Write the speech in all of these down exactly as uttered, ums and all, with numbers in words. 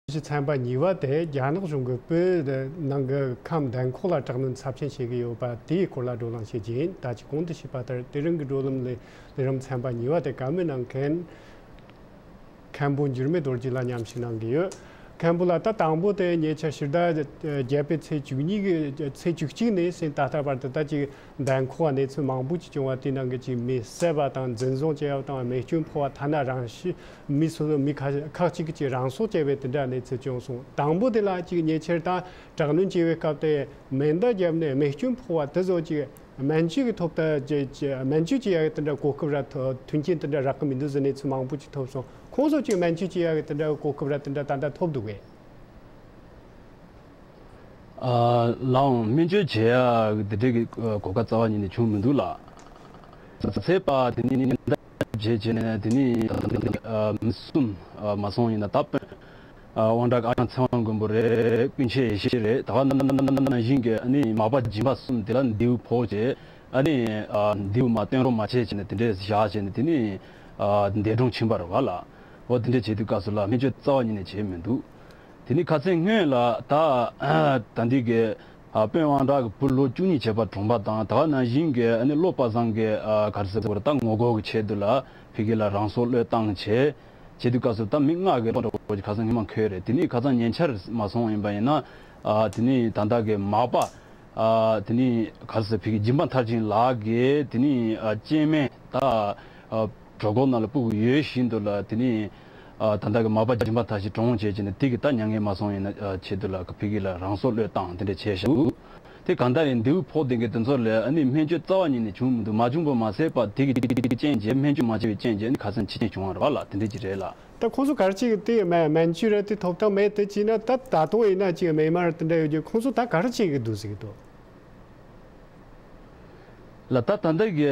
གཞི་ཚན་པ་གཉིས་པ་དེ་རྒྱ་ནག་གཞུང་གིས་བོད་ནང་གི་ཁམས་འདན་ཁོག་ལ་དྲག་གནོན་ཚབས་ཆེན་བྱེད་ཀྱི་ཡོད་པ་དེའི་སྐོར་ལ་བགྲོ་གླེང་བྱེད་རྒྱུ་ཡིན། ད་ཅི་གོང་དུ་ཞུས་པ་ལྟར་དེ་རིང་གི་བགྲོ་གླེང་ལས་ལས་རིམ་ཚན་པ་གཉིས་པ་དེ་བཀའ་མོལ་གནང་མཁན་མཁན་པོ་འགྱུར་མེད་རྡོ་རྗེ་ལ་མཉམ་ཞུགས་གནང་གི་ཡོད། མཁན་པོ་ལགས། ད་དང་པོ་དེ་ཉེ་ཆར་ཕྱི་ཟླ་བརྒྱད་པའི་ཚེས་བཅུ་གཉིས་ཀྱི་ཚེས་བཅུ་གཅིག་ནས་ཟིན་ད་ལྟ་བར་དུ་ད་ཅིག་འདན་ཁོག་གནས་ཚུལ་མང་པོ་ཅིག་བྱུང་བ་དེའི་ནང་གི་ཅིག་མི་བསད་པ་དང་འཛིན་བཟུང་བྱས་པ་དང་རྨས་སྐྱོན་ཕོག་པ། ཐ་ན་རང་ཤི་མི་སོ་སོ་མི་ཁ་ཁག་ཅིག་གིས་ཅིག་རང་སྲོག་བཅད་པའི་དེ་འདྲ་གནས་ཚུལ་བྱུང་སོང་། དང་པོ་དེ་ལ་ཅིག་ཉེ་ཆར་ད་དྲག་གནོན་བྱས་པའི་སྐབས་དེ་མེ་མདའ་བརྒྱབ་ནས་རྨས་སྐྱོན་ཕོག་པ་དེ་ཚོ་ཅིག་སྨན་བཅོས་ཀྱི་ཐོབ་ཐང་ཅིག་ཅིག་སྨན་བཅོས་བྱེད་ཡག་གི་དེ་འདྲ་གོ་སྐབས་ར་ཐོ་མཐུན་རྐྱེན་དེ་འདྲ་རག་གི་མི་འདུག་ཟེར་གནས་ཚུལ་མང་པོ་ཅིག་ཐོབ་སོང་། ཁོང་ཚོ་ཅིག་སྨན་བཅོས་བྱེད་ཡག་གི་དེ་འདྲ་གོ་སྐབས་ར་དེ་འདྲ་ད་ལྟ་ཐོབ་འདུག་གས། ཨ། ལགས་འོང་། སྨན་བཅོས་བྱེད་ཡག་གི་དེ་འདྲའི་གི་གོ་སྐབས་རྩ་བ་ཉིད་ནས་བྱུང་མི་འདུག་ལགས། ཚེས་པ་དེ་ནི་ཉེན་བརྡ་བྱས་བྱས་ནས་དེ་ནི་ཨ་མི་གསུམ་ཨ་མ་སོང་ཡིན་ན་ད་དཔོན་ཨ་དབང་གྲགས་ཨ་ཞང་ཚེ་དབང་མགོན་པོ་རེད། ཀུན་མཁྱེན་ཡེ་ཤེས་རེད། ད་ག་ནང་བཞིན་གྱི་ཨ་ནི་མ་པ་སྦྱིན་པ་གསུམ་དེ་ལ་མདེའུ་ཕོག་བྱས། ཨ་ནི་ཨ་མདེའུ་མ་བཏོན་རོགས་མ་བྱས་བྱས་ནས་དེ་འདྲས་བཞག་བྱས་ནས་དེ་ནི་ཨ་འདས་གྲོངས་ཕྱིན་པ་རེད་བ་ལགས། འོ་དེ་འདྲས་བྱེད་དུས་སྐབས་སུ་ལ་སྨན་བཅོས་རྩ་བ་ཉིད་ནས་བྱས་མི་འདུག། དེ་ནི་ཁ་སང་སྔོན་ལ་ད་ད་འདི་གི་ཨ་དཔོན་དབང་གྲགས་ཀྱི་བུ་ལོ་བཅུ་གཉིས་བྱས་པ་གྲོངས་པ་དང་། ད་ག་ནང་བཞིན་གྱི་ཨ་ནི་བློ་པ་བཟང་གི་ཨ་ག་རེ་ཟེར་དགོས་རེད། ད་ངོ་རྒོལ་གྱི་ཆེད་དུ་ལ་ཕ་གི་ལ་རང་སྲོག་བློས་བཏང་བྱས། བྱེད་དུས་སྐབས་སུ་ད་མི་ལྔ་གི་འདྲ་བོ་ཅིག་ཁ་སང་སྔོན་མ་འཁོད་རེད། དེ་ནི་ཁ་སང་ཉེ་ཆར་མ་སོང་ཡིན་པ་ཡིན་ན། ཨ་དེ་ནི་ད་ལྟ་གི་མ་པ་ཨ་དེ་ནི་ག་རེ་ཟེར། ཕ་གི་སྦྱིན་པ་མཐར་ཕྱིན་ལགས་ཀྱིས་དེ་ནི་ཨ་སྐྱེ་དམན་ད་ཨ་གྲོད་ཁོག་ནང་ལ་སྤུ་གུ་ཡོད་བཞིན་དུ་ལ་དེ་ནི་ཨ་ད་ལྟ་གི་མ་པ་སྦྱིན་པ་མཐར་ཕྱིན་གྲོངས་བྱས་བྱས་ནས་དེ་གི་ད་མྱ་ངན་མ་སོང་ཡིན་ན་ཨ་ཆེད་དུ་ལ་ཕ་གི་ལ་རང་སྲོག་བློས་བཏང་དེ་འདྲ་བྱས་ཤག། དེ་གང་ལྟར་ཡིན་མདེའུ་ཕོག་བསྡད་མཁན་དེ་ཚོ་ལ་ཨ་ནི་སྨན་བཅོས་རྩ་བ་ཉིད་ནས་བྱུང་མི་འདུག། མ་བྱུང་པ་མ་ཟད་པར་དེ་གི་རྐྱེན་གྱིས་སྨན་བཅོས་མ་བྱས་པའི་རྐྱེན་གྱིས་ཨ་ནི་ཁ་སང་འཆི་རྐྱེན་བྱུང་བ་རེད་བ་ལགས། དེ་འདྲ་ཅིག་རེད་ལགས། ད་ཁོང་ཚོ་ག་རེ་བྱེད་ཀྱི་དེ་སྨན་སྨན་བཅོས་ར་དེ་ཐོབ་ཐང་མེད་དེ་བྱས་ན། ད་ད་དུང་ཡིན་ན་ཅིག་མེ་མར་དེ་འདྲ་ཡོད་རྒྱུ། ཁོང་ཚོ་ད་ག་རེ་བྱེད་ཀྱི་འདུག་ཟེར་གྱི་འདུག། ལགས། ད་ད་ལྟ་གི་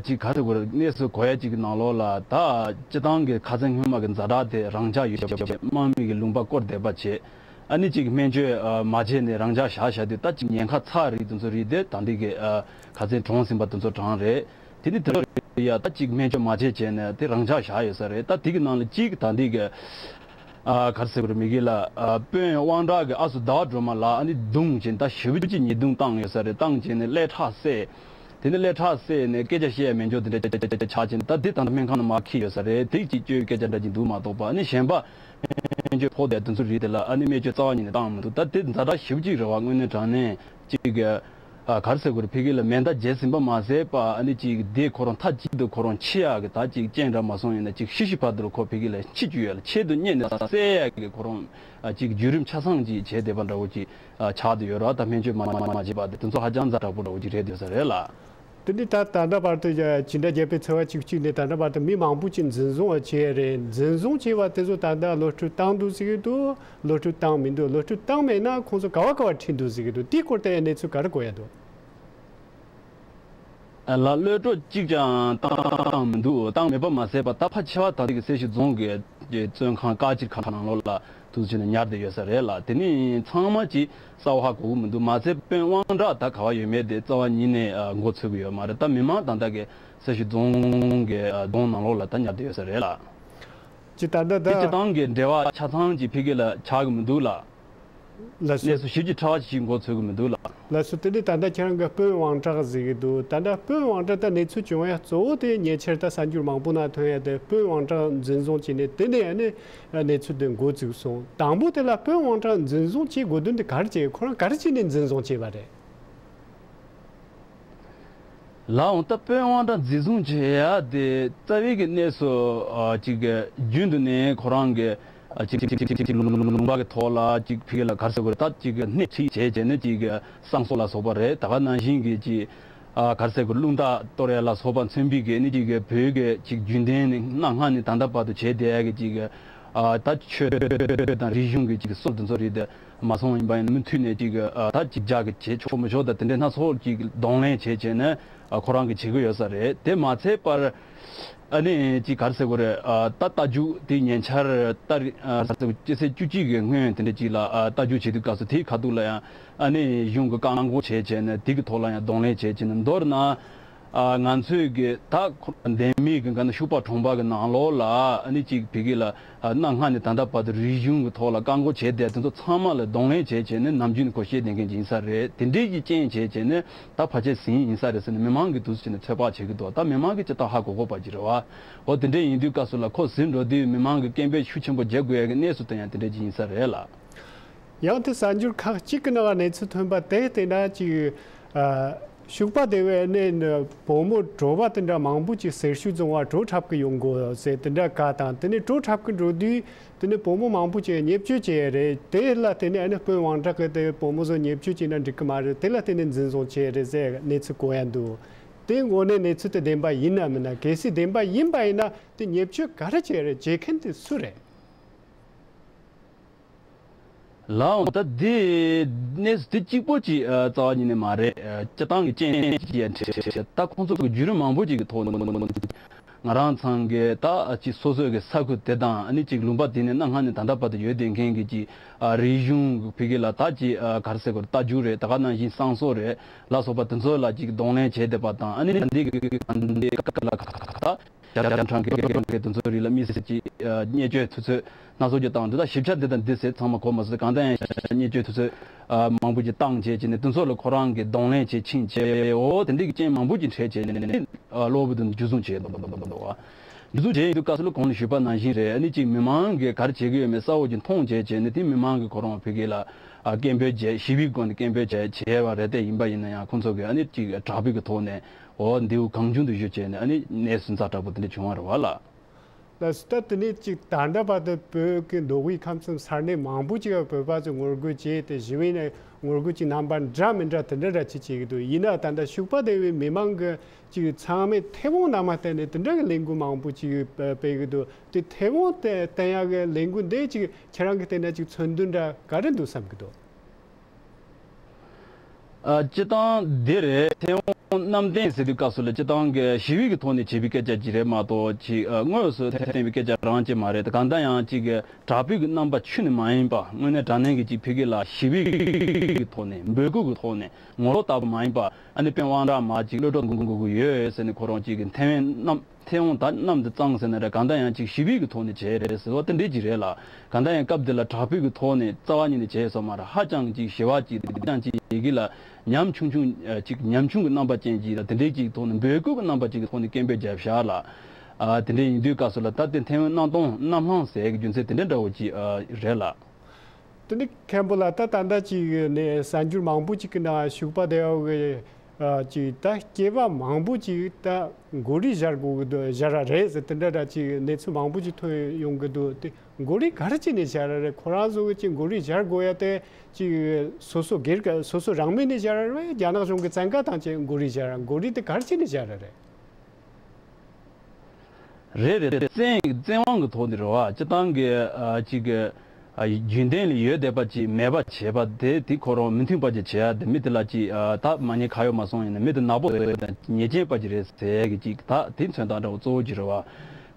ཅིག་ག་རེ་ཟེར་དགོས་རེད། གནས་ཚུལ་གོ་ཡ་ཅིག་གི་ནང་ལོགས་ལ་ད་སྤྱི་བཏང་གི་ཁ་སང་སྔོན་མ་གི་ཛ་དྲག་དེ་རང་འཇགས་ཡོད་བྱས། དམག་མི་གི་ལུང་པ་བསྐོར་བསྡད་པ་བྱས། ཨ་ནི་ཅིག་སྨན་བཅོས་ཨ་མ་བྱས་ནས་རང་འཇགས་བཞག་བཞག་དུས་ད་ཅིག་ཉེན་ཁ་ཚ་རིགས་དེ་ཚོ་རིགས་དེ་ད་འདི་གི་ཨ་ཁ་སང་གྲོངས་ཟིན་པ་དེ་ཚོ་གྲངས་རེད། དེ་ནི་དེ་ཚོ་རིགས་ཡ་ད་ཅིག་སྨན་བཅོས་མ་བྱས་བྱས་ནས་དེ་རང་འཇགས་བཞག་ཡོད་ས་རེད། ད་དེ་གི་ནང་ལ་ཅིག་ད་འདི་གི་ཨ་ག་རེ་ཟེར་དགོས་རེད། མི་གི་ལ་ཨ་དཔོན་དབང་གྲགས་ཀྱི་ཨ་སུ་ཟླ་བ་སྒྲོལ་མ་ལགས་ཨ་ནི་རྡུང་བྱས་ད་ཞེ་པོ་ཅིག་ཉེས་རྡུང་བཏང་ཡོད་ས་རེད། བཏང་བྱས་ནས་ཀླད་ཁྲག་བསྲེས། དེ་ནས་ཀླད་ཁྲག་བསྲེས་ནས་སྐད་ཆ་བཤད་ཡ་མེད་འཇོག་དེ་འདྲ་ཆགས་བྱས་ནས་ད་དེ་ད་ལྟ་སྨན་ཁང་ནང་མར་འཁྱེར་ཡོད་ས་རེད། དེ་ཅིག་བཅོས་སྐད་ཆ་འདྲ་ཅིག་འདུག་མ་གཏོགས་པ། ཨ་ནི་གཞན་པ་སྨན་བཅོས་ཕོག་བསྡད་དེ་ཚོ་རིགས་དེ་ལ་ཨ་ནི་སྨན་བཅོས་རྩ་བ་ཉིད་ནས་བཏང་མི་འདུག། ད་དེ་ཛ་དྲག་ཞེ་པོ་ཅིག་རེད་བ། དངོས་གནས་དྲང་གནས་ཅིག་གི་ཨ་ག་རེ་ཟེར་དགོས་རེད། ཕ་གི་ལ་མེ་མདའ་བརྒྱབ་ཟིན་པ་མ་ཟད་པ་ཨ་ནི་ཅིག་དེ་ཁོ་རང་མཐའ་གཅིག་ཏུ་ཁོ་རང་འཆི་ཡག་གི་ད་ཅིག་རྐྱེན་འདྲ་མ་སོང་ཡིན་ན་ཅིག་ཤི་ཤི་བར་དུ་ལ་ཁོ་ཕ་གི་ལ་འཆི་རྒྱུ་ཡོད་ལ། ཆེད་དུ་གཉེར་ནས་བསད་ཡག་གི་ཁོ་རང་ཨ་ཅིག་བརྒྱུད་རིམ་ཆ་ཚང་ཅིག་བྱས་བསྡད་པ་འདྲ་བོ་ཅིག་ཨ་ཆགས་བསྡད་ཡོད་རེད་བ། ད་སྨན་བཅོས་མ་མ་མ་བྱས་པ་དེ་དེ་ཚོ་ཧ་ཅང་ཛ་དྲག་པོ་འདྲ་བོ་ཅིག་རེད་འདུག་ས་རེད་ལགས། དེ་ནི་ད་ད་ལྟ་བར་དུ་ཡ་ཕྱི་ཟླ་བརྒྱད་པའི་ཚེས་པ་བཅུ་གཅིག་ནས་ད་ལྟ་བར་དུ་མི་མང་པོ་ཅིག་འཛིན་བཟུང་བྱས་རེད། འཛིན་བཟུང་བྱས་པ་དེ་ཚོ་ད་ལྟ་གློད་བཀྲོལ་བཏང་འདུག་ཟེར་གྱི་འདུག། གློད་བཀྲོལ་བཏང་མི་འདུག། གློད་བཀྲོལ་བཏང་མེད་ན་ཁོང་ཚོ་ག་བ་ག་བ་ཁྲིད་འདུག་ཟེར་གྱི་འདུག། དེའི་སྐོར་དེ་གནས་ཚུལ་ག་རེ་གོ་ཡ་འདུག། ལགས། གློད་བཀྲོལ་གཅིག་ཀྱང་བཏང་མི་འདུག། བཏང་མེད་པ་མ་ཟད་པ་ད་ཕལ་ཆེ་བ་ད་ལྟ་གི་སེར་བྱེས་རྫོང་གི་བཙོན་ཁང་བཀག་སྐྱིལ་ཁང་ནང་ལོགས་ལ་འདུག་སེ་བྱས་ནས་ཉར་བསྡད་ཡོད་ས་རེད་ལགས། དེ་ནི་ཚང་མ་ཅིག་གསལ་པོ་ཧ་གོ་གི་མི་འདུག། མ་ཚད་དཔོན་དབང་གྲགས་ད་ག་བ་ཡོད་མེད་དེ་རྩ་བ་ཉིད་ནས་ཨ་མགོ་ཚོད་ཀྱི་ཡོད་མ་རེད། ད་མི་མང་ད་ལྟ་གི་སེར་བྱེས་རྫོང་གི་ཨ་གདོང་ནང་ལོགས་ལ་ད་ཉར་བསྡད་ཡོད་ས་རེད་ལགས། ཅི་ད་ལྟ་ད་དེ་སྤྱི་བཏང་གི་འབྲེལ་བ་ཆ་ཚང་ཅིག་ཕ་གི་ལ་ཆགས་ཀྱི་མི་འདུག་ལགས། ལགས་སོ། གནས་ཚུལ་ཞིབ་ཅིང་ཕྲ་བ་ཞིག་མགོ་ཚོད་ཀྱི་མི་འདུག་ལགས། ལགས་སོ། དེ་ནས་ད་ལྟ་ཁྱེད་རང་གིས་དཔོན་དབང་གྲགས་ཟེར་གྱི་འདུག། ད་ལྟ་དཔོན་དབང་གྲགས་ད་གནས་ཚུལ་བྱུང་ཡ་གཙོ་བོ་དེ་ཉེ་ཆར་ད་གསར་འགྱུར་མང་པོ་ནང་ཐོན་ཡ་དེ་དཔོན་དབང་གྲགས་འཛིན་བཟུང་བྱས་ནས་དེ་ནས་ཨ་ནི་གནས་ཚུལ་དེ་འགོ་བཙུགས་སོང་། དང་པོ་དེ་ལ་དཔོན་དབང་གྲགས་འཛིན་བཟུང་བྱེད་དགོས་དོན་དེ་ག་རེ་བྱས། ཁོ་རང་ག་རེ་བྱས་ནས་འཛིན་བཟུང་བྱས་པ་རེད། ལགས་འོང་། ད་དཔོན་དབང་གྲགས་འཛིན་བཟུང་བྱེད་ཡ་དེ་རྩ་བའི་གི་གནས་སུ་ཨ་ཅིག་གི་རྒྱུན་དུ་ནས་ཁོ་རང་གི་ཨ་ཅིག་ཅིག་ལུང་པ་གི་ཐོག་ལ་ཅིག་ཕ་གི་ལ་ག་རེ་ཟེར་དགོས་རེད། ད་ཅིག་གི་སྣེ་ཁྲིད་བྱས་བྱས་ནས་ཅིག་གི་བསང་གསོལ་ལ་སོགས་པ་རེད། ད་ག་ནང་བཞིན་གི་ཅིག་ཨ་ག་རེ་ཟེར་དགོས་རེད། རླུང་རྟ་གཏོར་ཡ་ལ་སོགས་པ་མཚོན་པའི་གི་ནི་ཅིག་གི་བོད་གི་ཅིག་རྒྱུན་ལྡན་ནི་གནའ་སྔ་ནས་ད་ལྟ་བར་དུ་བྱས་བསྡད་ཡ་གི་ཅིག་གི་ཨ་ད་ཆོས་དང་རིག་གཞུང་གི་ཅིག་སྲོལ་དེ་ཚོ་རེད་དེ། མ་སོང་ཡིན་པ་ཡིན་ན་མུ་མཐུད་ནས་ཅིག་ཨ་ད་ཅིག་ཇག་གི་བྱེད་ཆོག་མི་ཆོག་དང་དེ་འདྲའི་སྣ་ཚོགས་ཅིག་གདོང་ལེན་བྱེད་བྱས་ནས་ཨ་ཁོ་རང་གིས་བྱེད་ཀྱི་ཡོད་ས་རེད། དེ་མ་ཚད་པར་ཨ་ནི་ཅིག་ག་རེ་ཟེར་དགོས་རེད། ཨ་ད་རྟ་རྒྱུག་དེ་ཉེ་ཆར་ད་རེས་ཨ་ག་རེ་ཟེར་དགོས། སྤྱི་ཚེས་བཅུ་གཅིག་གི་སྔོན་དེ་འདྲ་ཅིག་ལ་ཨ་རྟ་རྒྱུག་བྱེད་དུས་སྐབས་སུ་དེའི་ཁ་ཐུག་ལ་ཡང་ཨ་ནི་གཞུང་གི་བཀག་འགོག་བྱས་བྱས་ནས་དེ་གི་ཐོག་ལ་ཡང་གདོང་ལེན་བྱས་བྱས་ནས་མདོར་ན། ཨ། ང་ཚོས་ཀྱི་ད་ཁོ་འདན་མའི་གི་ག་ན་ཤུག་པ་གྲོང་པ་གི་ནང་ལོགས་ལ་ཨ་ནི་ཅིག་བི་གི་ལ་ཨ་གནའ་སྔ་ནས་ད་ལྟ་བར་དུ་རིག་གཞུང་གི་ཐོག་ལ་བཀག་འགོག་བྱས་བསྡད་དེ་ཚོ་ཚང་མ་ལ་གདོང་ལེན་བྱས་བྱས་ནས་ནམ་རྒྱུན་ནས་ཁོ་བཤད་བསྡད་མཁན་ཅིག་ཡིན་ས་རེད། དེ་འདྲའི་གི་རྐྱེན་བྱས་བྱས་ནས་ད་ཕལ་ཆེར་ཟིན་ཡིན་ས་རེད་ཟེར་ནས་མི་མང་གི་དུས་སུ་བྱས་ནས་ཚོད་དཔག་བྱེད་ཀྱི་འདུག་ད་མི་མང་གི་སྤྱིར་བཏང་ཧ་གོ་གོ་བ་ཅིག་རེད་བ། འོ་དེ་འདྲ་ཡིན་དུས་སྐབས་སུ་ལ་ཁོ་ཟིན་འགྲོ་དུས་མི་མང་གི་སྐད་འབོད་ཤུགས་ཆེན་པོ་བརྒྱབ་དགོས་ཡ་གི་གནས་སུ་ཐོན་ཡ་དེ་འདྲ་ཅིག་ཡིན་ས་རེད་ལ། ཡང་དེ་གསར་འགྱུར་ཁག་ཅིག་གི་ནང་གནས་ཚུལ་ཐོན་པ་དེ་བལྟས་ན་ཅིག་ཨ། ཤུག་པ་སྡེ་བའི་ནས་བུ་མོ་གྲོ་བ་དེ་འདྲ་མང་པོ་ཅིག་སེར་ཤུལ་རྫོང་བ་བྲོ་འཁྲབ་གི་ཡོང་དགོས་ཟེར་དེ་འདྲ་བཀའ་དང་། དེ་ནས་བྲོ་འཁྲབ་གི་འགྲོ་དུས་དེ་ནས་བུ་མོ་མང་པོ་ཅིག་བརྙས་བཅོས་བྱས་རེད། དེ་ལ་བརྟེན་ནས་ཨ་ནི་སྤུན་དབང་གྲགས་གི་དེ་བུ་མོ་ཚོ་བརྙས་བཅོས་བྱས་ན་འགྲིག་གི་མ་རེད། དེ་ལ་བརྟེན་ནས་འཛིན་བཟུང་བྱས་རེད་ཟེར་གནས་ཚུལ་གོ་ཡ་འདུག་དེ་དངོས་གནས་གནས་ཚུལ་དེ་བདེན་པ་ཡིན་ན་མིན་ན། གལ་སྲིད་བདེན་པ་ཡིན་པ་ཡིན་ན་དེ་བརྙས་བཅོས་ག་རེ་བྱས་རེད། བྱེད་མཁན་དེ་སུ་རེད། ལའང་ད་དེ་གནས་དེ་གཅིག་པོ་ཅིག་ཨ། རྩ་བ་ཉིད་ནས་མ་རེད། ཨ། སྤྱིར་བཏང་གི་རྐྱེན་ཅིག་ཡང་འཕྲད། ད་ཁོང་ཚོ་གི་བརྒྱུད་རིམ་མང་པོ་ཅིག་གི་ཐོག་ནས་ང་རང་ཚང་གི་ད་ཅིག་སོ་སོའི་གི་ས་ཁུལ་དེ་དང་ཨ་ནི་ཅིག་ལུང་པ་དེ་ནས་གནའ་སྔ་ནས་ད་ལྟ་བར་དུ་ཡོད་བསྡད་མཁན་གི་ཅིག་ཨ། རིག་གཞུང་གི་ཕ་གི་ལ་ད་ཅིག་ཨ། ག་རེ་ཟེར་དགོས་རེད། རྟ་རྒྱུག་རེད། ད་ག་ནང་བཞིན་བསང་གསོལ་རེད་ལ་སོགས་པ་དེ་ཚོ་ལ་ཅིག་གདོང་ལེན་བྱས་བསྡད་པ་དང་། ཨ་ནི་ད་འདི་གི་ད་འདི་ག་ལ་ཁ་ཁ་ཁ། རྒྱ་ཕྲན་གྱི་དེ་ཚོའི་རིགས་ལ་དམིགས་བསལ་གྱི་ཨ། བརྙས་བཅོས་དུས་ཚོད་སྣ་ཚོགས་ཀྱི་བཏང་འདུག་ད་ཞིབ་ཆ་འདི་དང་འདི་ཟེར་ཚང་མ་གོ་མ་སོང་། གང་ལྟར་ཡང་བརྙས་བཅོས་དུས་ཚོད་ཨ། མང་པོ་ཅིག་བཏང་བྱས་བྱས་ནས་དེ་ཚོ་ལ་ཁོ་རང་གིས་གདོང་ལེན་བྱེད་ཕྱིན་བྱས། འོ་དེ་འདྲའི་གི་རྐྱེན་མང་པོ་ཅིག་འཕྲད་བྱས་ནས་ཨ། གློ་བུར་དུ་འཇུ་བཟུང་བྱས་འདུག་འཇུ་བཟུང་བྱས་ཡོད་དུས་སྐབས་སུ་ལ་གོང་ནས་ཞུས་པ་ནང་བཞིན་རེད། ཨ་ནི་ཅིག་མི་མང་གིས་ག་རེ་བྱེད་ཀྱི་ཡོད་མེད་གསལ་བོ་ཅིག་མཐོང་བྱས་བྱས་ནས་དེ་མི་མང་གིས་ཁོ་རང་ཕ་གི་ལ་ཨ། སྐད་འབོད་བྱས། ཞི་བའི་སྒོ་ནས་སྐད་འབོད་བྱས་བྱས་པ་རེད། དེ་ཡིན་པ་ཡིན་ན་ཡང་ཁོང་ཚོ་གིས་ཨ་ནི་ཅིག་དྲག་པོའི་གི་ཐོག་ནས། འོ་མདེའུ་གང་བྱུང་དུ་གཞུ་བྱས་ནས་ཨ་ནི་གནས་སུ་ཛ་དྲག་པོ་དེ་འདྲ་བྱུང་བ་རེད་བ་ལ། ལགས་སོ། ད་དེ་ནས་ཅིག་ད་ལྟ་བར་དུ་བོད་ཀྱི་མདོ་དབུས་ཁམས་གསུམ་ས་གནས་མང་པོ་ཅིག་བོད་པ་ཚོས་ངོ་རྒོལ་བྱས་ཏེ། ཞི་བའི་ནས་ངོ་རྒོལ་གྱི་རྣམ་པ་འདྲ་མི་འདྲ་དེ་འདྲ་འདྲ་ཅིག་བྱེད་ཀྱི་འདུག་ཡིན་ན་ད་ལྟ་ཤུག་པ་སྡེ་བའི་མི་མང་གི་ཅིག་ཚང་མས་མཐེ་བོང་གནམ་མ་བསྟན་ནས་དེ་འདྲ་གི་ལས་འགུལ་མང་པོ་ཅིག་སྤེལ་གྱི་འདུག་དེ་མཐེ་བོང་བསྟན་ཡག་གི་ལས་འགུལ་འདི་ཅིག་ཁྱེད་རང་གིས་བལྟས་ན་ཅིག་མཚོན་དོན་འདྲ་ག་རེ་འདུག་བསམ་གྱི་འདུག་ཨ། སྤྱིར་བཏང་འདི་རེད། མཐེ་བོང་གནམ་བསྟན་ཟེར་དུས་སྐབས་སུ་ལ་སྤྱིར་བཏང་གི་ཞི་བའི་གི་ཐོག་ནས་བྱས་པའི་སྐད་ཆ་ཅིག་རེད་མ་གཏོགས་ཅིག་ཨ། དངོས་སུ་མཐེ་བོང་བསྟན་པའི་སྐད་ཆ་རང་ཅིག་མ་རེད། གང་ལྟར་ཡང་ཅིག་གི་དྲག་པོའི་གི་རྣམ་པ་ཁྱོན་ནས་མ་ཡིན་པ། དངོས་གནས་དྲང་གནས་ཀྱི་ཅིག་ཕ་གི་ལ་ཞི་བའི་གི་ཐོག་ནས་འབོད་སྐུལ་གི་ཐོག་ནས་ངོ་ལོག་ལྟ་བུ་མ་ཡིན་པ། ཨ་ནི་སྤེན་པ་དབང་གྲགས་མ་ཅིག་གློད་གྲོལ་དགོས་ཀྱི་ཡོད་ཟེར་ནས་ཁོ་རང་ཅིག་གི་མཐེ་བོང་གནམ། མཐེ་བོང་ད་གནམ་དུ་བཙངས་ཟེར་ན་རེད། གང་ལྟར་ཡང་ཅིག་ཞི་བའི་གི་ཐོག་ནས་བྱས་རེད་ཟེར་བ་དེ་འདྲས་ཅིག་རེད་ལ། གང་ལྟར་ཡང་སྐབས་དེ་ལ་དྲག་པོའི་གི་ཐོག་ནས་རྩ་བ་ཉིད་ནས་བྱས་སོང་མ་རེད། ཧ་ཅང་ཅིག་ཞི་བ་ཅིག་ཧ་ཅང་ཅིག་ཡི་གེ་ལ་ཉམ་ཆུང་ཆུང་ཅིག་ཉམ་ཆུང་གི་རྣམ་པ་ཅན་ཅིག་ལ་དེ་འདྲས་ཅིག་ཐོག་ནས་འབོད་སྐུལ་གི་རྣམ་པ་ཅིག་གི་ཐོག་ནས་སྐད་འབོད་བརྒྱབ་བཞག་ལ། ཨ། དེ་འདྲས་ཡིན་དུས་སྐབས་སུ་ལ་ད་དེ་མཐེ་བོང་གནམ་སྟོང་གནམ་ལྷང་ཟེར་གི་རྒྱུ་མཚན་དེ་འདྲ་འདྲ་བོ་ཅིག་ཨ། རེད་ལ། དེ་ནི་མཁན་པོ་ལགས། ད་ད་ལྟ་ཅིག་ནས་གསར་འགྱུར་མང་པོ་ཅིག་གི་ནང་ཤུག་པ་སྡེ་བ་གི་ཨ། ཅིག་ད་སྐྱེས་པ་མང་པོ་ཅིག་ད་མགོ་རིལ་སྦྱར་དགོས་ཀྱི་འདུག་སྦྱར་ར་རེད་ཟེར་དེ་འདྲ་འདྲ་ཅིག་གནས་ཚུལ་མང་པོ་ཅིག་ཐོན་ཡོང་གི་འདུག་དེ་མགོ་རིལ་ག་རེ་བྱས་ནས་སྦྱར་ར་རེད། ཁོ་རང་ཚོ་གི་ཅིག་མགོ་རིལ་སྦྱར་དགོས་ཡ་དེ་ཅིག་སོ་སོ་སྒེར་ག་སོ་སོ་རང་མོས་ནས་སྦྱར་ར་རེད། རྒྱ་ནག་གཞུང་གི་བཙན་བཀའ་དང་བཅས་མགོ་རིལ་སྦྱར་ར། མགོ་རིལ་དེ་ག་རེ་བྱས་ནས་སྦྱར་ར་རེད། རེད་རེད་རེད། བཙན་བཙན་དབང་གི་ཐོག་ནས་རེད་བ། སྤྱིར་བཏང་གི་ཨ། ཅིག་གི་ཨ། རྒྱུན་ལྡན་ལ་ཡོད་བསྡད་པ་ཅིག་མེད་པ་བྱས་པ་དེ་དེ་ཁོ་རང་མི་མཐུན་པ་ཅིག་བྱས་ཡ་དེ། མི་དེ་ལ་ཅིག་ཨ། ད་མ་ཉེས་ཁ་གཡོགས་མ་སོང་ཡིན་ན་མི་དེ་ནག་པོ་བཟོ་ཡ་དང་ཉེས་ཅན་པ་ཅིག་རེད་ཟེར་ཡ་གི་ཅིག་ད་དེ་མཚོན་སྟངས་འདྲ་བོ་གཙོ་བོ་ཅིག་རེད་བ།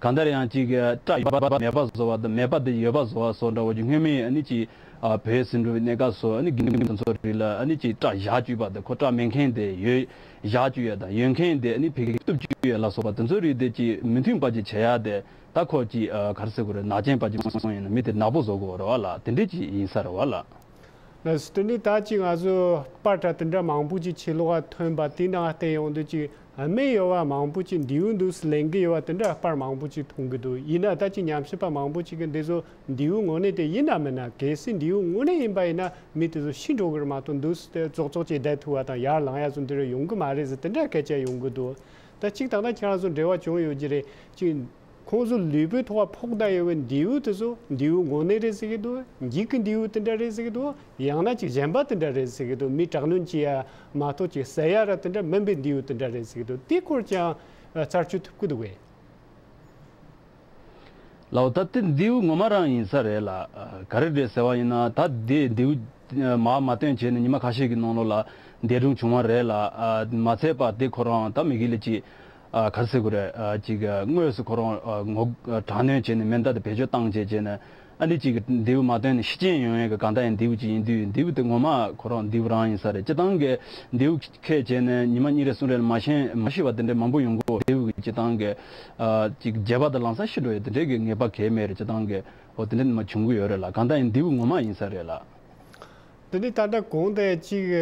གང་ལྟར་ཡང་ཅིག་གི་སྐྲ་ཡོད་པ་མེད་པ་བཟོ་བ་དང་མེད་པ་དེ་ཡོད་པ་བཟོ་བ་སོགས་འདྲ་བོ་ཅིག་སྔོན་མའི་ཨ་ནི་ཅིག་ཨ། བོད་ཟིན་འགྲོ་བའི་གནས་སྐབས་སུ་ཨ་ནི་དགེ་འདུན་པ་ཚོ་རིགས་ལ་ཨ་ནི་ཅིག་སྐྲ་བཞར་བཅུག་པ་དང་ཁོ་སྐྲ་མེད་མཁན་དེ་ཡོད། བཞག་བཅུག་ཡ་དང་ཡོད་མཁན་དེ་ནི་ཕ་གི་གཏུབ་བཅུག་ཡ་ལ་སོགས་པ་དེ་ཚོའི་རིགས་དེ་ཅིག་མི་མཐུན་པ་ཅིག་བྱེད་ཡ་དེ་ད་ཁོ་ཅིག་ཨ། ག་རེ་ཟེར་དགོས་རེད། ནག་ཅན་པ་ཅིག་སོང་ཡིན་ན་མི་དེ་ནག་པོ་བཟོ་དགོས་རེད་བ་ལ། དེ་འདྲས་ཅིག་ཡིན་ས་རེད་བ་ལ། ལགས་སོ། དེ་ནི་ད་ཅིག་ང་ཚོ་པར་འདྲ་དེ་འདྲ་མང་པོ་ཅིག་ཕྱི་ལོགས་ལ་ཐོན་པ་དེའི་ནང་བལྟས་ཡོང་དུས་ཅིག་ཨ། མི་གཡོ་བ་མང་པོ་ཅིག་མདེའུ་འདུག་སེ་ལེན་གི་ཡོད་པ་དེ་འདྲ་པར་མང་པོ་ཅིག་མཐོང་གི་འདུག་ཡིན་ན་ད་ཅིག་ཉམས་ཞིབ་པ་མང་པོ་ཅིག་གིས་འདི་ཚོ་མདེའུ་དངོས་གནས་དེ་ཡིན་ན་མིན་ན། གལ་སྲིད་མདེའུ་དངོས་གནས་ཡིན་པ་ཡིན་ན་མི་དེ་ཚོ་ཤི་འགྲོ་གི་རེད་མ་གཏོགས་འདུག་སེ་ཙོག་ཙོག་ཅིག་བསྡད་ཐུབ་པ་དང་ཡར་ལངས་ཡ་ཚོ་འདི་རུ་ཡོང་གི་མ་རེད་ཟེར་དེ་འདྲ་སྐད་ཆ་ཡོང་གི་འདུག་ད་གཅིག་ད་ལྟ་ཁྱེད་རང་ཚོ་འབྲེལ་བ་བྱུང་ཡོད་ཀྱི་རེད། གཅིག་ཁོང་ཚོ་ལུས་པོའི་ཐོག་ཕོག་བསྡད་ཡོད་པའི་མདེའུ་དེ་ཚོ་མདེའུ་དངོས་གནས་རེད་ཟེར་གྱི་འདུག་འགྱིག་གི་མདེའུ་དེ་འདྲ་རེད་ཟེར་གྱི་འདུག་ཡང་ན་གཅིག་གཞན་པ་དེ་འདྲ་རེད་ཟེར་གྱི་འདུག་མི་དྲག་གནོན་བྱེད་ཡ་མ་གཏོགས་གཅིག་བསད་ཡ་ར་དེ་འདྲ་མིན་པའི་མདེའུ་དེ་འདྲ་རེད་ཟེར་གྱི་འདུག་དེའི་སྐོར་ཀྱང་རྩད་གཅོད་ཐུབ་ཀྱི་འདུག་གས། ལའོ། ད་དེ་མདེའུ་ངོ་མ་རང་ཡིན་ས་རེད་ལ། ག་རེ་རེད་ཟེར་བ་ཡིན་ན་ད་དེ་མདེའུ་མར་མ་བཏོན་བྱས་ནས་ཉི་མ་ཁ་ཤས་ཀྱི་ནང་ལོགས་ལ་འདས་གྲོངས་བྱུང་བ་རེད་ལ། མ་ཚད་པ་དེ་ཁོ་རང་ད་མི་གི་ལ་ཅིག་ག་རེ་ཟེར་དགོས་རེད། ཅིག་དངོས་སུ་ཁོ་རང་ངོ་དྲག་གནོན་བྱས་ནས་མེ་མདའ་དེ་བེད་སྤྱོད་བཏང་བྱས་བྱས་ནས། ཨ་ནི་ཅིག་གི་འདེའུ་མ་བཏོན་ནས་ཤི་རྐྱེན་ཡོང་ཡས་ཀྱི་གང་ལྟར་ཡང་འདེའུ་ཅིག་ཡིན་དུས། འདེའུ་དེ་ངོ་མ་ཁོ་རང་འདེའུ་རང་ཡིན་ས་རེད། སྤྱིར་བཏང་གི་འདེའུ་ཁས་བྱས་ནས་ཉི་མ་གཉིས་རེ་གསུམ་རེ་ལ་མ་ཤི་མ་ཤི་བ་དེ་འདྲའི་མང་པོ་ཡོང་གི་ཡོད། འདེའུ་གི་སྤྱིར་བཏང་གི་ཨ་ཅིག་རྒྱས་པ་དང་ལམ་སང་ཤི་འགྲོ་ཡས་དེ་འདྲའི་གི་ངེས་པ་གང་ཡང་མེད་རེད། སྤྱིར་བཏང་གི་འོ་དེ་འདྲ་ནི་མ་བྱུང་གི་ཡོད་རེད་ལ། གང་ལྟར་ཡང་འདེའུ་ངོ་མ་ཡིན་ས་རེད་ལ། དེ་ནས་ད་ལྟ་གོང་དེ་གཅིག་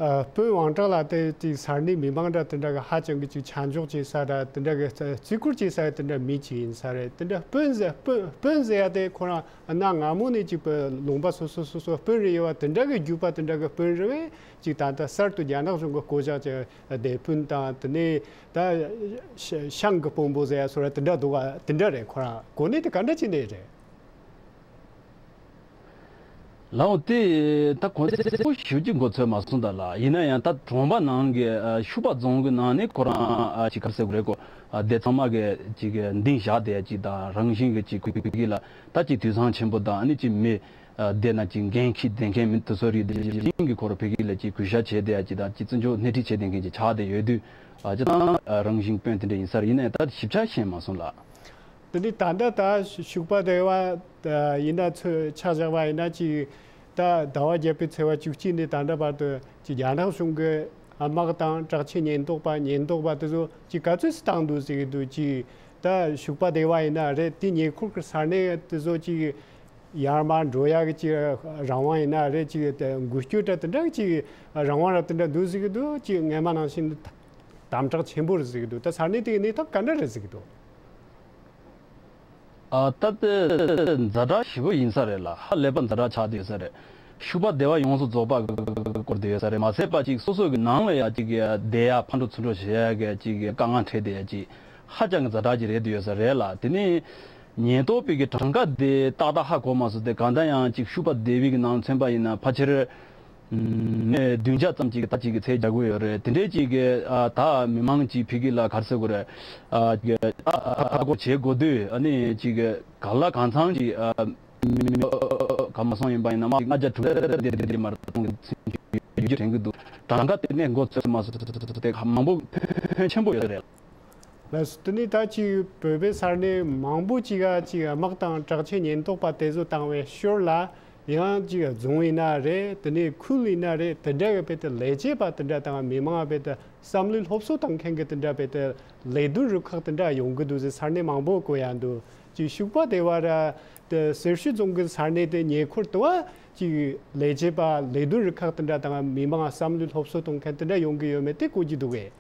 ཨ་སྤུན་དབང་གྲགས་ལགས་དེ་གཅིག་ས་གནས་མི་མང་འདྲ་དེ་འདྲ་གི་ཧ་ཅང་གི་གཅིག་ཆ་འཇོག་བྱེད་ས་འདྲ། དེ་འདྲ་གི་བརྩི་བཀུར་བྱེད་ས་དེ་འདྲ་མི་གཅིག་ཡིན་ས་རེད། དེ་འདྲ་སྤུན་ཟེར་སྤུན་སྤུན་ཟེར་ཡ་དེ་ཁོ་རང་གནའ་སྔ་མོ་ནས་གཅིག་པའི་ལུང་པ་སོ་སོ་སོ་སོ་སྤུན་རེ་ཡོད་པ་དེ་འདྲ་གི་བརྒྱུད་པ་དེ་འདྲ་གི་སྤུན་རེད་བས། གཅིག་ད་ལྟ་གསར་དུ་རྒྱ་ནག་གཞུང་གི་བསྐོ་བཞག་བྱས་སྡེ་དཔོན་དང་དེ་ནས་ད་ཤ་ཤང་གི་དཔོན་པོ་ཟེར་ཡ་སོ་ར་དེ་འདྲ་འདུག་ག་དེ་འདྲ་རེད། ཁོ་རང་གོ་གནས་དེ་ག་འདྲ་ཅིག་ནས་རེད། ལའོ་དེ་ད་གོང་ཚད་པོ་ཞེ་པོ་ཅིག་མགོ་ཚོས་མ་སོང་ད་ལ། ཡིན་ན་ཡང་ད་གྲོང་པ་ནང་གི་ཨ་ཤུག་པ་རྫོང་གི་ནང་ནས་ཁོ་རང་ཨ་ཅིག་ག་རེ་ཟེར་དགོས་རེད་གོ། ཨ་དེ་ཚང་མ་གི་ཅིག་གི་འདིང་བཞག་བསྡད་ཡ་ཅིག་དང་། རང་བཞིན་གི་ཅིག་ཁུལ་གྱི་ལ་ད་ཅིག་དུད་ཚང་ཆེན་པོ་དང་ཨ་ནི་ཅིག་མི་ཨ་དེ་ན་ཅིག་འགན་འཁྱེར་བསྡད་མཁན་མི་དེ་ཚོ་རིགས་དེ་བཞིན་གི་ཁོ་རང་ཕ་གི་ལ་ཅིག་གུས་ཞབས་བྱས་བསྡད་ཡ་ཅིག་དང་། ཅིག་བཙུན་ཆུང་སྣེ་ཁྲིད་བྱས་བསྡད་མཁན་ཅིག་ཆགས་བསྡད་ཡོད་དུས། ཨ་སྤྱིར་བཏང་ཨ་རང་བཞིན་དཔོན་དེ་འདྲ་ཡིན་ས་རེད། ཡིན་ན་ཡང་ད་ཞིབ་ཆ་ཤེས་མ་སོང་ལ། དེ་ནས་ད་ལྟ་ད་ཤུག་པ་སྡེ་བ་ཡིན་ན་ཚོས་ཆ་བཞག་པ་ཡིན་ན་ཅིག་ད་ཟླ་བ་བརྒྱད་པའི་ཚེས་པ་བཅུ་གཅིག་ནས་ད་ལྟ་བར་དུ་ཅིག་རྒྱ་ནག་གཞུང་གི་དམག་དང་དྲག་ཆས་ཉེན་རྟོག་པ་ཉེན་རྟོག་པ་དེ་ཚོ་ཅིག་ག་ཚོད་ཙམ་བཏང་འདུག་ཟེར་གི་འདུག་ཅིག་ད་ཤུག་པ་སྡེ་བ་ཡིན་ན་རེད། དེ་ཉེ་འཁོར་གྱི་ས་གནས་དེ་ཚོ་ཅིག་ཡར་མར་འགྲོ་ཡག་གི་ཅིག་རང་དབང་ཡིན་ན་རེད། ཅིག་འགུལ་སྐྱོད་འདྲ་དེ་འདྲ་གི་ཅིག་རང་དབང་ར་དེ་འདྲ་འདུག་ཟེར་གི་འདུག་ཅིག་སྔན་མ་ནང་བཞིན་དམ་དྲག་ཆེན་པོ་རེད་ཟེར་གི་འདུག་ད་ས་གནས་དེ་གི་གནས་སྟངས་ག་འདྲ་རེད་ཟེར་གི་འདུག་ཨ་ད་དེ་ཛ་དྲག་ཞེ་པོ་ཡིན་ས་རེད་ལ། ཧ་ལས་པ་ཛ་དྲག་ཆགས་བསྡད་ཡོད་ས་རེད། ཤུག་པ་སྡེ་བ་ཡོངས་སུ་རྫོགས་པ་སྐོར་བསྡད་ཡོད་ས་རེད། མ་ཚད་པ་ཅིག་སོ་སོ་གི་ནང་ལ་ཡ་ཅིག་བསྡད་ཡ་ཕར་འགྲོ་ཚུར་འགྲོ་བྱེད་ཡ་གི་ཅིག་དཀའ་ངལ་འཕྲད་བསྡད་ཡ་ཅིག་ཧ་ཅང་གི་ཛ་དྲག་ཅིག་རེད་བསྡད་ཡོད་ས་རེད་ལ། དེ་ནས་ཉེན་རྟོག་པའི་གི་གྲངས་ཀ་དེ་ཏག་ཏག་ཧ་གོ་མ་སོང་སྟེ། གང་ལྟར་ཡང་ཅིག་ཤུག་པ་སྡེ་བའི་གི་ནང་མཚོན་པ་ཡིན་ན་ཕལ་ཆེར་ནས་བདུན་བརྒྱ་ཙམ་ཅིག་ད་ཅིག་གི་ཚད་རྒྱག་གི་ཡོད་རེད། དེ་འདྲའི་ཅིག་གི་ཨ་ད་མི་མང་ཅིག་ཕ་གི་ལ་ག་རེ་ཟེར་དགོས་རེད། ཨ་ཅིག་ཨ་ཧ་གོ་བྱེད་དགོས་དུས་ཨ་ནི་ཅིག་ག་ལ་གང་འཚམ་ཅིག་ཨ་མི་མི་ག་མ་སོང་ཡིན་པ་ཡིན་ན་མ་ལྔ་བརྒྱ་དྲུག་བརྒྱ་དེ་དེ་མ་རེད། ད་དུང་གི་ཚན་རྒྱུ་དྲན་གི་འདུག་གྲངས་ཀ་དེ་ནས་མགོ་ཚོས་མ་སོང་སྟེ་མང་པོ་ཕོན་ཆེན་པོ་ཡོད་རེད། ལགས་སོ། དེ་ནས་ད་ཅིག་བོད་པའི་ས་གནས་མང་པོ་ཅིག་ག་ཅིག་དམག་དང་དྲག་ཆས་ཉེན་རྟོག་པ་དེ་ཚོ་བཏང་བའི་ཞོར་ལ་ཡང་ཅིག་རྫོང་ཡིན་ན་རེད། དེ་ནས་ཁུལ་ཡིན་ན་རེད། དེ་འདྲ་གི་བོད་དུ་ལས་བྱེད་པ་དེ་འདྲ་དང་མི་མང་བོད་དུ་བསམ་བློའི་སློབ་གསོ་བཏང་མཁན་གི་དེ་འདྲ་བོད་དུ་ལས་དོན་རུ་ཁག་དེ་འདྲ་ཡོང་གི་འདུག་ཟེར་ས་གནས་མང་པོ་གོ་ཡ་འདུག་ཅིག་ཤུག་པ་སྡེ་བ་ར་དེ་སེར་ཤུལ་རྫོང་གི་ས་གནས་དེ་ཉེ་འཁོར་དུ་བ་ཅིག་ལས་བྱེད་པ་ལས་དོན་རུ་ཁག་དེ་འདྲ་དང་མི་མང་བསམ་བློའི་སློབ་གསོ་གཏོང་མཁན་དེ་འདྲ་ཡོང་གི་ཡོད་མེད་དེ་གོ་གི་འདུག་གས།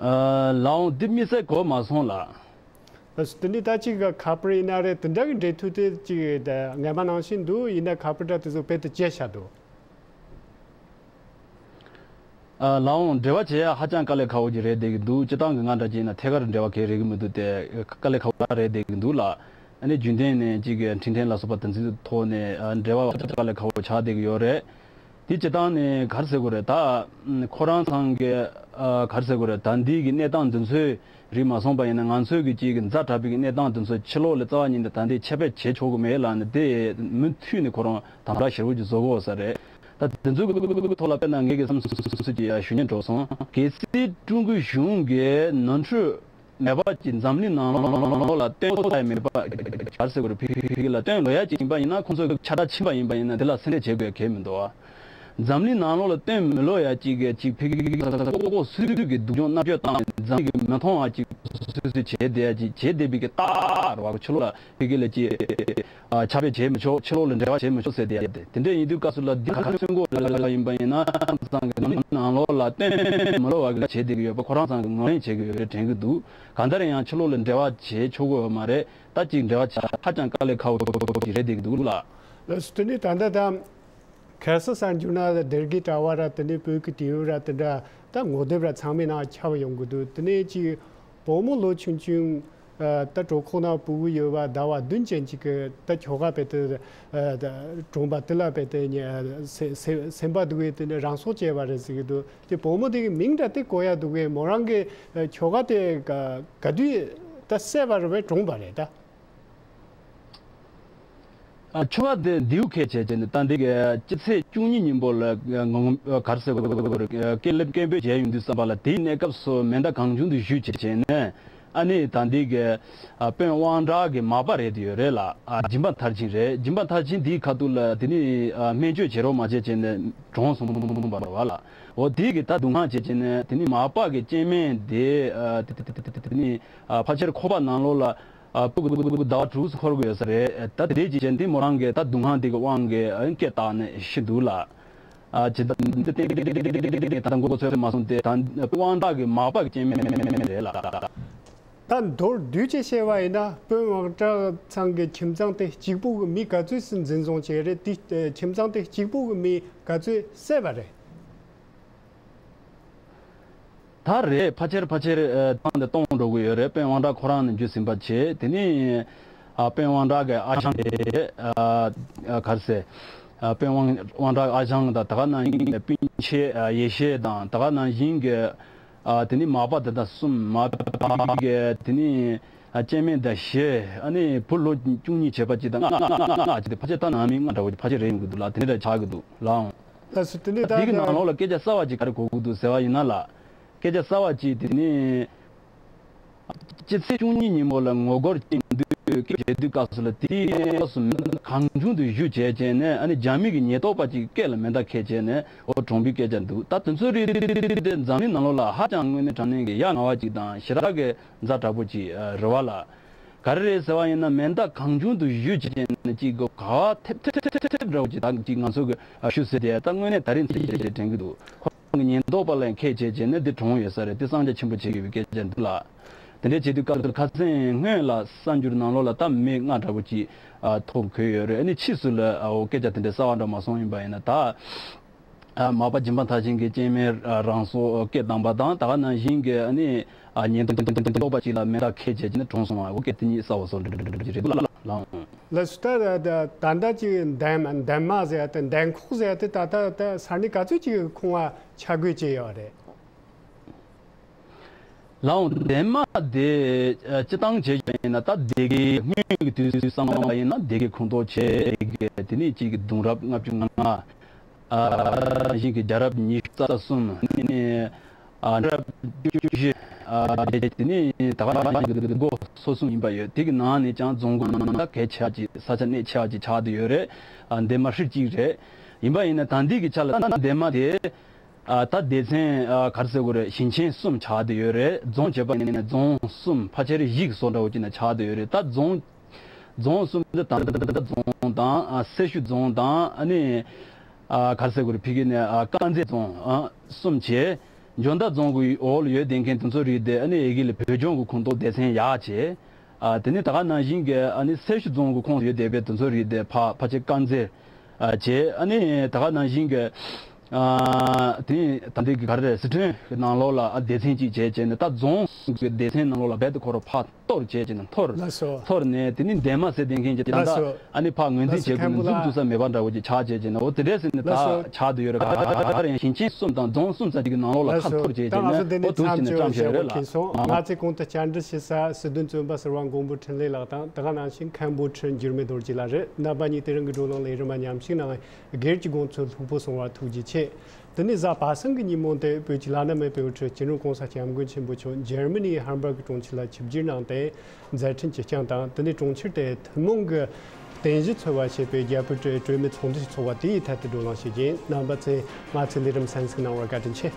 ཨ་ལའོ་འདི་དམིགས་བསལ་གོ་མ་སོང་ལ། ཨ་དེ་ནི་ད་ཅིག་ཁ་པར་ཡིན་ན་རེད། དེ་འདྲ་གི་འབྲེལ་མཐུད་དེ་ཅིག་ད་སྔན་མ་ནང་བཞིན་འདུག་ཡིན་ན་ཁ་པར་འདྲ་དེ་ཚོ་དཔེ་དེ་བཅད་བཞག་འདུག་ཨ་ལའོ་འབྲེལ་བ་བྱེད་ཡ་ཧ་ཅང་དཀའ་ལས་ཁག་པོ་ཅིག་རེད་བསྡད་ཀྱི་འདུག་སྤྱིར་བཏང་གི་ང་འདྲ་ཅིག་ཡིན་ན་ཐད་ཀར་འབྲེལ་བ་གང་ཡང་རག་གི་མི་འདུག་དེ་དཀའ་ལས་ཁག་པོ་རེད་བསྡད་ཀྱི་འདུག་ལ། ཨ་ནི་རྒྱུན་ལྡན་ནས་ཅིག་གི་འཕྲིན་ཕྲན་ལ་སོགས་པ་དེ་ཚོའི་ཐོག་ནས་ཨ་འབྲེལ་བ་དཀའ་ལས་ཁག་པོ་ཆགས་བསྡད་ཀྱི་ཡོད་རེད། དེ་སྤྱིར་བཏང་ནས་ག་རེ་ཟེར་དགོས་རེད། ད་ཁོ་རང་ཚང་གི་ཨ་ག་རེ་ཟེར་དགོས་རེད། ད་འདི་གི་གནས་སྟངས་འདི་ཚོའི་རིགས་མ་སོང་པ་ཡིན་ན་ང་ཚོའི་གི་ཅིག་གི་ཛ་དྲག་པའི་གི་གནས་སྟངས་འདི་ཚོ་ཕྱི་ལོགས་ལ་རྩ་བ་ཉིད་ནས་ད་འདི་ཁྱབ་སྤེལ་བྱེད་ཆོག་གི་མེད་ལབ་ནས་དེ་མུ་མཐུད་ནས་ཁོ་རང་དམ་དྲག་ཞེ་པོ་ཅིག་བཟོ་གི་ཡོད་ས་རེད། ད་དེ་ཚོའི་གི་ཐོག་ལ་དཔེར་ན་ངེད་ཀྱི་བསམ་ཚུལ་ཅིག་ཞུ་སྙིང་བྲོ་སོང་། གལ་སྲིད་ཀྲུང་གོའི་གཞུང་གིས་ནོར་འཁྲུལ་མེད་པ་ཅིག་འཛམ་གླིང་ནང་ལོགས་ལ་སྟོན་ཐུབ་ཡ་མེད་པ་ག་རེ་ཟེར་དགོས་རེད། ཕ་གི་ལ་སྟོན་ལོག་ཡ་ཅིག་ཡིན་པ་ཡིན་ན། ཁོང་ཚོ་གི་ཆ་འདྲ་ཕྱིན་པ་ཡིན་པ་ཡིན་ན་དེ་ལ་སེམས་ཁྲལ་བྱེད་དགོས་ཡ་གང་ཡང་མི་འདུག་ཨ། འཛམ་གླིང་ནང་ལོགས་ལ་སྟོན་མི་ལོག་ཡ་ཅིག་གི་ཅིག་ཕ་གི་ལ་ལྐོག་ལྐོག་སུད་སུད་ཀྱི་སྡུག་སྦྱོང་མནར་གཅོད་བཏང་། འཛམ་གླིང་གི་མི་མཐོང་བ་ཅིག་སུད་སུད་བྱས་བསྡད་ཡ་ཅིག་བྱས་བསྡད་པའི་གི་རྟགས་རེད་བ། ཕྱི་ལོགས་ལ་ཕ་གི་ལ་ཅིག་ཨ་ཁྱབ་སྤེལ་བྱེད་མི་ཆོག་ཕྱི་ལོགས་ལ་འབྲེལ་བ་བྱེད་མི་ཆོག་ཟེར་བསྡད་ཡ་དེ། དེ་འདྲ་ཡིན་དུས་སྐབས་སུ་ལ་འདི་ག་ཚོད་མགོ་ལ་ཡིན་པ་ཡིན་ན་ཚང་གི་ནང་ལོགས་ལ་སྟོན་མི་ལོག་པ་གི་བྱེད་བསྡད་ཀྱི་ཡོད་པ་ཁོ་རང་ཚང་གི་ངོས་ལེན་བྱེད་ཀྱི་ཡོད་རེད་དྲན་གྱི་འདུག་གང་ལྟར་ཡང་ཕྱི་ལོགས་ལ་འབྲེལ་བ་བྱེད་ཆོག་གི་ཡོད་མ་རེད། ད་ཅིག་འབྲེལ་བ་བྱ་ཧ་ཅང་དཀའ་ལས་ཁག་པོ་ཅིག་རེད་བསྡད་ཀྱི་འདུག་ལ། ལགས་སོ། དེ་ནས་ད་ལྟ་ད་ཁ་སང་སར་འགྱུར་ན་སྡེ་དགེ་གྲྭ་བ་ར་དེ་ནས་བོད་ཀྱི་དུས་བབ་ར་དེ་འདྲ་ད་ངོ་དེབ་ར་ཚང་མའི་ནང་ཁྱབ་ཡོང་གི་འདུག་དེ་ནས་ཅིག་བུ་མོ་ལོ་ཆུང་ཆུང་ཨ་ད་གྲོད་ཁོག་ནང་ཕྲུ་གུ་ཡོད་པ་ཟླ་བ་བདུན་ཅན་ཅིག་གི་ད་ཁྱོ་ག་བོད་དུ་ཨ་ད་གྲོངས་པ་དེ་ལ་བོད་དུ་ཉེ་སེ་སེ་སེམས་པ་སྡུག་པའི་དེ་ནས་རང་སྲོག་བཅད་པ་རེད་ཟེར་གི་འདུག་དེ་བུ་མོ་དེ་གི་མིང་འདྲ་དེ་གོ་ཡ་འདུག་གས། མོ་རང་གི་ཨ་ཁྱོ་ག་དེ་ག་ག་དུས་ད་བསད་པ་རེད་པས། གྲོངས་པ་རེད་ད། ཨ་ཁྱོ་ག་དེ་མདེའུ་ཁས་བྱས་བྱས་ནས་ད་འདི་གི་སྤྱི་ཚེས་བཅུ་གཉིས་ཉིན་པོ་ལ་ངོ་ག་རེ་ཟེར་དགོས་རེད། སྐད་ལེབ་སྐད་འབོད་བྱས་ཡོང་དུས་ཙམ་པ་ལ་དེའི་གནས་སྐབས་སུ་མེ་མདའ་གང་བྱུང་དུ་གཞུས་བྱས་བྱས་ནས་ ཨ་ནི་ད་འདི་གི་ཨ་དཔོན་དབང་གྲགས་ཀྱི་མག་པ་རེད་དེ་ཡོད་རེད་ལ། ཨ་སྦྱིན་པ་མཐར་ཕྱིན་རེད། སྦྱིན་པ་མཐར་ཕྱིན་དེའི་ཁ་ཐུག་ལ་དེ་ནི་ཨ་སྨན་བཅོས་བྱེད་རོགས་མ་བྱེད་བྱས་ནས་གྲོངས་སོང་བ་ལ། འོ་དེ་གི་ད་སྡུག་བསྔལ་བྱེད་བྱས་ནས་དེ་ནི་མག་པ་གི་སྐྱེ་དམན་དེ་ཨ་དེ་དེ་དེ་དེ་དེ་ནི་ཨ་ཕལ་ཆེར་ཁོག་པ་ནང་ལོགས་ལ་ཨ་སྤུ་གུ་ཟླ་བ་དྲུག་ཙམ་འཁོར་གི་ཡོད་ས་རེད། ད་དེ་རེད་ཅེས་བྱས་དེ་མོ་རང་གི་ད་སྡུག་བསྔལ་དེ་གི་དབང་གིས་ཨ་སྐད་བཏགས་ནས་ཤི་འདུག་ལ། ཨ་ཇི་ལྟར་འདི་ལྟའི་ད་ལྟ་མགོ་ཚོས་མ་སོང་སྟེ། ད་དབང་གྲགས་ཀྱི་མག་པ་གི་སྐྱེ་དམན་རེད་ལ། ད་མདོར་བསྡུས་ཀྱིས་བཤད་པ་ཡིན་ན། དཔོན་དབང་གྲགས་ཚང་གི་ཁྱིམ་ཚང་དེ་གཅིག་པུ་གི་མི་ག་ཚོད་ཙམ་འཛིན་བཟུང་བྱས་རེད། དེ་ཁྱིམ་ཚང་དེ་གཅིག་པུ་གི་མི་ག་ཚོད་བསད་པ་རེད། ད་རེས་ཕལ་ཆེར་ཕལ་ཆེར་ཨ་ཐེངས་འདི་སྟོང་འགྲོ་གི་ཡོད་རེད། དཔོན་དབང་གྲགས་ཁོ་རང་ནས་འཇུ་ཟིན་པ་བྱས། དེ་ནས་ཨ་དཔོན་དབང་གྲགས་ཀྱི་ཨ་ཞང་དེ་ཨ་ཨ་ག་རེ་ཟེར། ཨ་དཔོན་དབང་དབང་གྲགས་ཨ་ཞང་དང་། ད་ག་ནང་བཞིན་གྱི་སྤུན་མཆེད་ཨ་ཡེ་ཤེས་དང་། ད་ག་ནང་བཞིན་གྱི་ཨ་དེ་ནི་མག་པ་དེ་དག་གསུམ། མག་པ་གི་དེ་ནི་ཨ་སྐྱེ་དམན་དེ་བཞི། ཨ་ནི་བུ་ལོ་བཅུ་གཉིས་བྱས་པ་གཅིག་དང་། ལྔ་ལྔ་ལྔ་ལྔ་ལྔ་གཅིག་དེ་ཕལ་ཆེར་ད་ནང་མི་ལྔ་འདྲ་བོ་ཕལ་ཆེར་རེད་ཡོང་གི་འདུག་ལ། དེ་འདྲ་ཆགས་ཀྱི་འདུག་ལགས། ལགས་སོ། དེ་ནས་ད་དེ་གི་ནང་ལོགས་ལ་སྐད་ཆ་གསར་བ་ཅིག་ག་རེ་གོ་གི་འདུག་ཟེར་བ་ཡིན་ན་ལགས། སྐད་ཆ་གསར་བ་ཅིག་དེ་ནི་སྤྱི་ཚེས་བཅུ་གཉིས་ཉིན་མོ་ལ་ངོ་རྒོལ་བྱེད་དུས་སྐད་བརྗོད་དུས་སྐབས་སུ་ལ། དེའི་སྐབས་སུ་མེ་མདའ་གང་བྱུང་དུ་གཞུ་བྱས་བྱས་ནས། ཨ་ནི་རྒྱ་མི་གི་ཉེན་རྟོག་པ་ཅིག་སྐེ་ལ་མེ་མདའ་འཁེལ་བྱས་ནས། འོ་གྲོངས་པའི་སྐད་ཆ་འདུག། ད་དེ་ཚོའི་རིགས་དེ་འཛམ་གླིང་ནང་ལོགས་ལ་ཧ་ཅང་དངོས་གནས་དྲང་གནས་ཀྱི་ཡ་ང་བ་ཅིག་དང་ཞེ་དྲག་གི་ཛ་དྲག་པོ་ཅིག་རེད་བ་ལགས། ག་རེ་རེད་ཟེར་བ་ཡིན་ན། མེ་མདའ་གང་བྱུང་དུ་གཞུ་བྱས་ནས་ཅིག་གི་ག་བ་ཐེབས་ཐེབས་ཐེབས་ཐེབས་འདྲ་བོ་ཅིག་ད་ཅིག་ང་ཚོ་གི་ཨ་ཞུ་ཟེར་དེ་ད་དངོས་གནས་ད་རིང་ཚིག་ཅིག་དྲན་གྱི་འདུག། ཁོ་རང་གི་ཉེན་རྟོག་པ་ལ་འཁེལ་བྱས་བྱས་ནས་འདི་གྲོངས་ཡོད་ས་རེད། དེ་གསང་རྒྱ་ཆེན་པོ་བྱེད་ཀྱི་ཡོད་པའི་སྐད་ཆ་འདུག་ལགས། དེ་འདྲ་བྱེད་དུས་སྐབས་དེར་ཁ་སང་སྔོན་ལ་གསར་འགྱུར་ནང་ལོགས་ལ་ད་མི་ལྔ་འདྲ་བོ་ཅིག་ཨ་ཐོབ་གི་ཡོད་རེད། ཨ་ནི་ཕྱིས་སུ་ལ་ཨ་འོ་སྐད་ཆ་དེ་འདྲ་གསར་བ་འདྲ་མ་སོང་ཡིན་པ་ཡིན་ན། ད་ཨ་མག་པ་སྦྱིན་པ་མཐར་ཕྱིན་གྱི་སྐྱེ་དམན་ཨ་རང་སྲོག་སྐད་བཏང་པ་དང་། ད་ག་ནང་བཞིན་གྱི་ཨ་ནི་ཨ་ཉེན་རྟོག་པ་ཅིག་ལ་མེ་མདའ་འཁེལ་བྱས་ནས་གྲོངས་སོང་བ། འོ་སྐད་དེ་གཉིས་གསར་བ་སོགས་འདྲ་འདྲ་འདྲ་ཅིག་རེད་འདུག་ལགས། ལགས་སོ། ད་ད་ད་ད་ལྟ་ཅིག་འདན་མ་འདན་མ་ཟེར་ཡ་དེ། འདན་ཁོག་ཟེར་ཡ་དེ་ད་ད་ད་ས་གནས་ག་ཚོད་ཅིག་ཁོང་ང་ཆ་བགོས་བྱས་ཡོད་རེད། ལགས་འོང་། འདན་མ་དེ་ཨ་སྤྱི་བཏང་བྱས་ཡིན་ན། ད་སྡེ་དགེ་སྔོན་གྱི་དུས་སུ་བསམ་པ་ཡིན་ན་སྡེ་དགེ་ཁོངས་གཏོགས་བྱས་ཀྱི་དེ་ནས་གཅིག་གི་གདུང་རབས་ལྔ་བཅུ་ང་ལྔ། ཨ་བཞིན་གྱི་རྒྱལ་རབས་ཉི་ཤུ་རྩ་གསུམ། ཨ་ནི་ཨ་རབས་བཅུ་བཞི། ཨ་དེ་ནི་ད་ག་ནང་བཞིན་གྱི་མགོ་སོ་གསུམ་ཡིན་པ་ཡོད། དེ་གི་ནང་ནས་ཀྱང་རྫོང་གི་ནང་ད་གལ་ཆེ་བ་ཅིག་ས་ཆ་གནད་ཆེ་བ་ཅིག་ཆགས་བསྡད་ཡོད་རེད། ཨ་འདན་མ་ཧྲིལ་གཅིག་རེད། ཡིན་པ་ཡིན་ན་ད་འདི་གི་ཆ་ལ་ད་འདན་མ་དེ་ཨ་ད་སྡེ་ཚན་ཨ་ག་རེ་ཟེར་དགོས་རེད། ཞིང་ཆེན་གསུམ་ཆགས་བསྡད་ཡོད་རེད། རྫོང་བྱས་པ་ཡིན་ན་རྫོང་གསུམ་ཕལ་ཆེར་བཞི་གི་བཟོ་འདྲ་བོ་ཅིག་ན་ཆགས་བསྡད་ཡོད་རེད། ད་རྫོང་རྫོང་གསུམ་དེ་ད་ལྟ་རྫོང་དང་། ཨ་སེར་ཤུལ་རྫོང་དང་། ཨ་ནི་ཨ་ག་རེ་ཟེར་དགོས་རེད། ཕ་གི་ནས་ཨ་དཀར་མཛེས་རྫོང་ཨ་གསུམ་བྱས། འཇོ་མདའ་རྫོང་གི་འོག་ལ་ཡོད་བསྡད་མཁན་དེ་ཚོ་རིགས་དེ་ཨ་ནི་ཨེ་གི་ལ་བོད་ལྗོངས་ཀྱི་ཁོངས་གཏོགས་སྡེ་ཚན་ཡག་བྱས། ཨ་དེ་ནས་ད་ག་ནང་བཞིན་གྱི་ཨ་ནི་སེར་ཤུལ་རྫོང་གི་ཁོངས་སུ་ཡོད་བསྡད་པའི་དེ་ཚོ་རིགས་དེ་ཕ་ཕལ་ཆེར་དཀར་མཛེས་ཨ་བྱས། ཨ་ནི་ད་ག་ནང་བཞིན་གྱི་ཨ་དེ་ད་ལྟའི་གི་ག་རེ་རེད། སི་ཁྲོན་གྱི་ནང་ལོགས་ལ་ཨ་སྡེ་ཚན་གཅིག་བྱས་བྱས་ནས། ད་རྫོང་གི་སྡེ་ཚན་ནང་ལོགས་ལ་རྦད་དེ་ཁོ་རང་ཕར་གཏོར་བྱས་བྱས་ནས་འཐོར། ལགས་སོ། འཐོར་ནས་དེ་ནི་འདན་མ་ཟེར་བསྡད་མཁན་གྱི་ད་ལྟ་ལགས་སོ། ཨ་ནི་ཕར་ངོས་འཛིན་ལགས་སོ། བྱེད་དགོས་ནས་མཁན་པོ་འཛུལ་ལགས། ཐུབ་ས་མེད་པ་འདྲ་བོ་ཅིག་ཆགས་བྱས་བྱས་ནས། འོ་དེ་འདྲས་ཟེར་ནས་ད་ལགས་སོ། ཆགས་བསྡད་ཡོད་རེད། ག་རེ་ཡང་ཞིང་ཆེན་གསུམ་དང་རྫོང་གསུམ་ཙམ་ཅིག་གི་ནང་ལོགས་ལ་ལགས་ཁ་སོ། འཐོར་བྱས་ད་བྱས་ང་ཚོ་ནས་འདི་ནས་འོ་དུས་མཚམས་ཅིག་ནས་བཅོམ་བྱས་ཡོད་རེད་ལགས། ང་ཚོས་གོང་དུ་བཅར་འདྲི་ཞུ་ས་སྲིད་དོན་བཙོན་པ་ཟུར་པ་མགོན་པོ་འཕྲིན་ལས་ལགས་དང་། དེ་ག་ནང་བཞིན་མཁན་པོ་ཁྲི་འགྱུར་མེད་རྡོ་རྗེ་ལགས་རེད། རྣམ་པ་གཉིས་དེ་རིང་གི་བགྲོ་གླེང་ལས་རིམ་མཉམ་ཞུགས་གནང་བའི་སྒེར་གྱི་དགོངས་ཚུལ་ལྷུག་པོ་གསུང་བར་ཐུགས་རྗེ་ཆེ། དེ་ནས་གཟའ་པ་སངས་ཀྱི་ཉིན་མོ་དེ་བོད་ཀྱི་བླ་ན་མེད་པའི་དབུ་ཁྲིད་སྤྱི་ནོར་༸གོང་ས་༸སྐྱབས་མགོན་ཆེན་པོ་མཆོག་འཇར་མ་ནིའི་ཧམ་བྷར་གྱི་གྲོང་ཁྱེར་ལ་ཆིབས་བསྒྱུར་གནང་སྟེ་མཛད་འཕྲིན་ཅིག་བསྐྱངས་དང་། དེ་ནས་གྲོང་ཁྱེར་དེ་ཐུན་མོང་གི་རྟེན་གཞི་འཚོལ་བ་ཞེས་པའི་རྒྱ་བོད་སྤྲོས་མེད་ཚོགས་འདུ་ཞིག་ཚོགས་པ་དེའི་ཐད་དུ་བགྲོ་གླེང་ཞུ་རྒྱུ་ཡིན། རྣམ་པ་ཚོས་ང་ཚོའི་ལས་རིམ་གསན་གཟིགས་གནང་བར་བཀའ་དྲིན་ཆེ།